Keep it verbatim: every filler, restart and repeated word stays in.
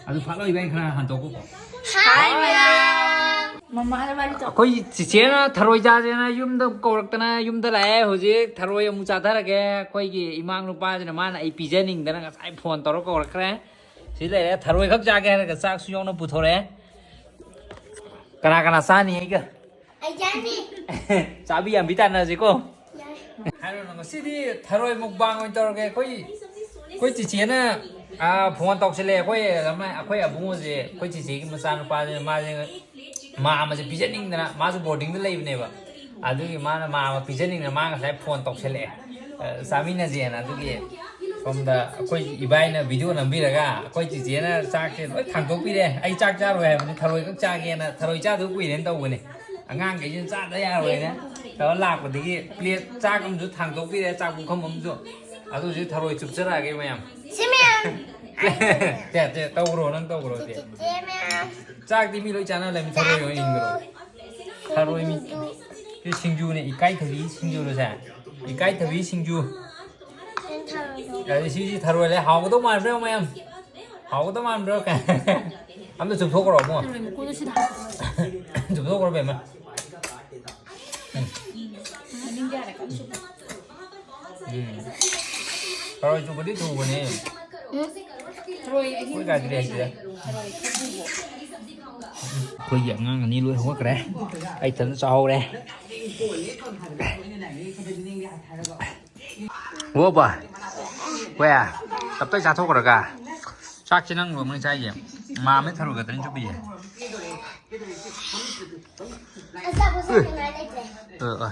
ꯑꯗꯨ ꯐꯥꯠꯂꯣꯏꯕ ꯑꯩ ꯈꯔ ꯍꯟꯗꯣꯛꯀꯣꯀꯣ꯫ ꯍꯥꯏ ꯃꯌꯥꯝ꯫ ꯃꯃꯥꯅ ꯃꯥꯗꯤ ꯇꯧ꯫ ꯑꯩꯈꯣꯏ ꯆꯤꯆꯦꯅ ꯊꯔꯣꯏ ꯆꯥꯁꯦꯅ ꯌꯨꯝꯗ ꯀꯧꯔꯛꯇꯅ ꯌꯨꯝꯗ ꯂꯥꯛꯑꯦ꯫ ꯍꯧꯖꯤꯛ ꯊꯔꯣꯏ ꯑꯃꯨꯛ ꯆꯥꯊꯔꯒꯦ꯫ ꯑꯩꯈꯣꯏꯒꯤ ꯏꯃꯥ ꯅꯨꯄꯥꯁꯤꯅ ꯃꯥꯅ ꯑꯩ ꯄꯤꯖꯅꯤꯡꯗꯅ ꯉꯁꯥꯏ ꯐꯣꯟ ꯇꯧꯔ ꯀꯧꯔꯛꯈ꯭ꯔꯦ꯫ ꯁꯤ ꯂꯩꯔꯦ, ꯊꯔꯣꯏ ꯈꯛ ꯆꯥꯒꯦ ꯍꯥꯏꯔꯒ ꯆꯥꯛꯁꯨ ꯌꯥꯎꯅ ꯄꯨꯊꯣꯔꯛꯑꯦ꯫ ꯀꯅꯥ ꯀꯅꯥ ꯆꯥꯅꯤ ꯑꯩꯒ? ꯑꯩ ꯆꯥꯅꯤ꯫ ꯆꯥꯕꯤ ꯌꯥꯝꯕꯤ ꯇꯥꯟꯅꯁꯤꯀꯣ꯫ ꯌꯥꯏ꯫ ꯍꯥꯏꯔꯣ, ꯉꯁꯤꯗꯤ ꯊꯔꯣꯏ ꯃꯨꯛꯕꯥꯡ ꯑꯣꯏꯅ ꯇꯧꯔꯒꯦ꯫ ꯑꯩꯈꯣꯏ, ꯑꯩꯈꯣꯏ ꯆꯤꯆꯦꯅ, ꯑꯥ, ꯐꯣꯟ ꯇꯧꯁꯤꯜꯂꯛꯑꯦ꯫ ꯑꯩꯈꯣꯏ ꯂꯝꯃꯥꯏ-, ꯑꯩꯈꯣꯏ ꯑꯕꯨꯡꯉꯣꯁꯦ, ꯑꯩꯈꯣꯏ ꯆꯤꯆꯦꯒꯤ ꯃꯆꯥꯅꯨꯄꯥꯁꯦ, ꯃꯥꯁꯦ ꯃꯥꯝꯃꯁꯦ ꯄꯤꯖꯅꯤꯡꯗꯅ, ꯃꯥꯁꯨ ꯕꯣꯔꯗꯤꯡꯗ ꯂꯩꯕꯅꯦꯕ꯫ ꯑꯗꯨꯒꯤ ꯃꯥꯅ ꯃꯥꯝꯃ ꯄꯤꯖꯅꯤꯡꯗꯅ ꯃꯥ ꯉꯁꯥꯏ ꯐꯣꯟ ꯇꯧꯁꯤꯜꯂꯛꯑꯦ꯫ ꯑ, ꯆꯥꯃꯤꯟꯅꯁꯦꯅ꯫ ꯑꯗꯨꯒꯤ ꯁꯣꯝꯗ ꯑꯩꯈꯣꯏ ꯏꯕꯥꯏꯅ ꯚꯤꯗꯤꯑꯣ ꯅꯝꯕꯤꯔꯒ ꯑꯩꯈꯣꯏ ꯆꯤꯆꯦꯅ ꯆꯥꯛꯁꯦ ꯂꯣꯏ ꯊꯥꯡꯗꯣꯛꯄꯤꯔꯦ꯫ ꯑꯩ ꯆꯥꯛ ꯆꯥꯔꯣꯏ ꯍꯥꯏꯕꯅꯤ, ꯊꯔꯣꯏ ꯈꯛ ꯆꯥꯒꯦꯅ, ꯊꯔꯣꯏ ꯆꯥꯗꯕ ꯀꯨꯏꯔꯦꯅ ꯇꯧꯕꯅꯦ꯫ ꯑꯉꯥꯡꯈꯩꯁꯤꯅ ꯆꯥꯗ ꯌꯥꯔꯣꯏꯅ ꯇꯧꯔ ꯂꯥꯛꯄꯗꯒꯤ ꯄ꯭ꯂꯦꯠ ꯆꯥꯛ ꯑꯃꯁꯨ ꯊꯥꯡꯗꯣꯛꯄꯤꯔꯦ, ꯆꯥꯛ ꯄꯨꯈꯝ ꯑꯃꯁꯨ꯫ ꯑꯗꯨ ꯍꯧꯖꯤꯛ ꯊꯔꯣꯏ ꯆꯨꯞꯆꯔꯛꯑꯒꯦ ꯃꯌꯥꯝ꯫ ꯁꯤ ꯃꯌꯥꯝ꯫ ꯁꯦ, ꯁꯦ, ꯇꯧꯈ꯭ꯔꯣ, ꯅꯪ ꯇꯧꯈ꯭ꯔꯣ ꯁꯦ꯫ ꯆꯤꯆꯦ ꯃꯌꯥꯝ꯫ ꯆꯥꯛꯇꯤ ꯃꯤ ꯂꯣꯏ ꯆꯥꯅ ꯂꯩꯔꯝꯃꯤ, ꯊꯔꯣꯏ ꯑꯣꯏꯅ ꯏꯟꯈ꯭ꯔꯣ꯫ ꯊꯔꯣꯏ ꯃꯤ-, ꯁꯤ ꯁꯤꯡꯖꯨꯅꯦ, ꯏꯀꯥꯏꯊꯕꯤ ꯁꯤꯡꯖꯨꯔꯣ ꯁꯦ? ꯏꯀꯥꯏꯊꯕꯤ ꯁꯤꯡꯖꯨ꯫ ꯅꯪ ꯊꯔꯣꯏꯗꯣ꯫ ꯑꯗꯩ ꯁꯤꯁꯤ ꯊꯔꯣꯏ ꯂꯩ, ꯍꯥꯎꯒꯗꯧ ꯃꯥꯟꯕ꯭ꯔꯥ ꯌꯦꯡꯉꯣ ꯃꯌꯥꯝ? ꯍꯥꯎꯒꯗꯧ ꯃꯥꯟꯕ꯭ꯔꯣ? ꯑꯝꯇ ꯆꯨꯞꯊꯣꯛꯈ꯭ꯔꯣ ꯑꯕꯨꯡꯉꯣ꯫ ꯊꯔꯣꯏ ꯃꯀꯨꯗꯣ ꯁꯤꯗ ꯍꯥꯞꯄꯣ꯫ ꯆꯨꯞꯊꯣꯛꯈ꯭ꯔꯣ ꯕꯦꯝꯃ꯫ ꯎꯝ꯫ ꯃꯅꯤꯡꯗ ꯌꯥꯔꯦ, ꯀꯟꯅ ꯆꯨꯞꯄꯣ꯫ ꯎꯝ꯫ ꯊꯔꯣꯏ ꯆꯨꯞꯄꯗꯤ ꯊꯨꯕꯅꯦ꯫ ꯎꯝ꯫ ꯊꯔꯣꯏ ꯑꯍꯤꯡꯕ ꯑꯩꯈꯣꯏ ꯀꯥꯏꯗꯤ ꯂꯩꯇꯦ꯫ ꯊꯔꯣꯏ ꯈꯨꯕꯨꯕꯨ꯫ ꯑꯩꯈꯣꯏꯒꯤ ꯑꯉꯥꯡ ꯑꯅꯤ ꯂꯣꯏ ꯍꯧꯒꯠꯈ꯭ꯔꯦ꯫ ꯑꯩ ꯏꯊꯟꯇ ꯆꯥꯍꯧꯔꯦ꯫ ꯑꯣ ꯕꯥ꯫ ꯍꯣꯏ꯫ ꯇꯞꯇꯥꯏ ꯆꯥꯊꯣꯛꯈ꯭ꯔꯒ꯫ ꯆꯥꯛꯁꯦ ꯅꯪ ꯂꯣꯏꯃꯛ ꯆꯥꯏꯁꯦ꯫ ꯃꯥꯝꯃ ꯊꯔꯣꯏ ꯈꯛꯇꯅꯤ ꯆꯨꯞꯄꯤꯁꯦ꯫ ꯑꯆꯥꯄꯣꯠ ꯆꯥꯅꯤꯡꯉꯥꯏ ꯂꯩꯇ꯭ꯔꯦ꯫ ꯑ, ꯑ꯫